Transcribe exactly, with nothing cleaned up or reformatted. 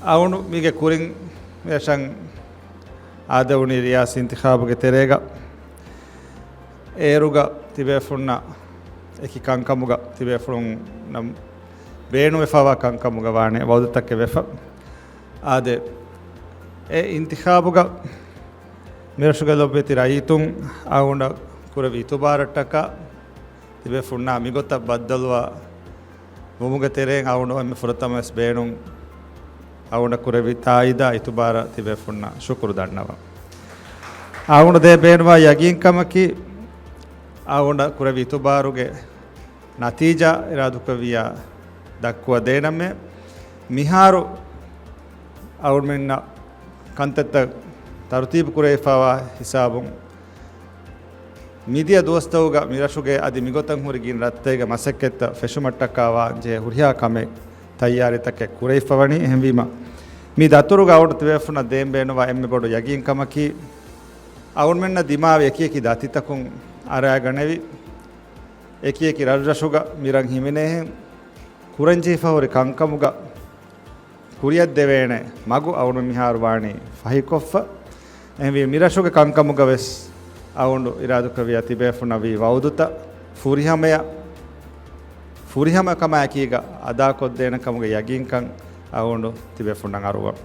އަޅުގަނޑު މީގެ ކުރިން މިރަށަށް އާދެވުނީ ރިޔާސީ އިންތިޚާބުގެ ތެރޭގަ. އޭރުގަ ތިބޭފުންނަށް އެކި ކަންކަމުގަ ތިބޭފުޅުންނަށް ބޭނުންވެފައިވާ ކަންކަމުގަ ވާނެ ވައުދުތަކެއް ވެފަ. އާދެ، އެ އިންތިޚާބުގަ މިރަށުގެ ލޮބުވެތި ރައްޔިތުން އަޅުގަނޑަށް ކުރެއްވި އިތުބާރަށްޓަކާ ތިބޭފުންނާ މިގޮތަށް ބައްދަލުވާ ވުމުގެ ތެރެއިން އަޅުގަނޑު އެންމެ ފުރަތަމަވެސް ބޭނުން އަޅުގަނޑަށް ކުރެއްވި ތާއީދާ އިތުބާރަށް ތިބޭފުންނަށް ޝުކުރު ދަންނަވަން. އަޅުގަނޑު ދޭ ބޭނުންވާ ޔަގީންކަމަކީ، އަޅުގަނޑަށް ކުރެއްވި އިތުބާރުގެ ނަތީޖާ އިރާދުކުރެއްވިއްޔާ ދައްކުވަދޭނަމޭ. މިހާރު އަޅުގަނޑުމެންނަށް ކަންތައްތައް ތަރުތީބު ކުރެވިފައިވާ ހިސާބުން، މިދިޔަ ދުވަސްތަކުގަ މިރަށުގެ އަދި މިގޮތަށް ހުރި ގިނަ ރަށްތަކުގެ މަސައްކަތްތައް ފެށުމަށްޓަކާ ވާންޖެހޭ ހުރިހާ ކަމެއް ތައްޔާރީތަކެއް ކުރެވިފަވަނީ. އެހެންވީމަ، މި ދަތުރުގަ އަޅުގަނޑު ތިބޭފުންނަށް ދޭން ބޭނުންވާ އެންމެ ބޮޑު ޔަގީންކަމަކީ، އަޅުގަނޑުމެންނަށް ދިމާވި އެކި އެކި ދަތިތަކުން އަރައިގަނެވި، އެކި އެކި ރަށްރަށުގަ މިރަށް ހިމެނޭހެން ކުރަންޖެހިފަ ހުރި ކަންކަމުގަ ކުރިއަށްދެވޭނެ މަގު އަޅުގަނޑު މިހާރު ވާނީ ފަހިކޮށްފަ. އެހެންވީ، މިރަށުގެ ކަންކަމުގަ ވެސް އަޅުގަނޑު އިރާދުކުރެއްވިއްޔާ ތިބޭފުންނަށް ވީ ވައުދުތައް ފުރިހަމަޔަށް، ފުރިހަމަ ކަމާއެކީގަ އަދާކޮށްދޭނެ ކަމުގެ ޔަގީންކަން އަޅުގަނޑު ތިބޭފުންނަށް އަރުވަން.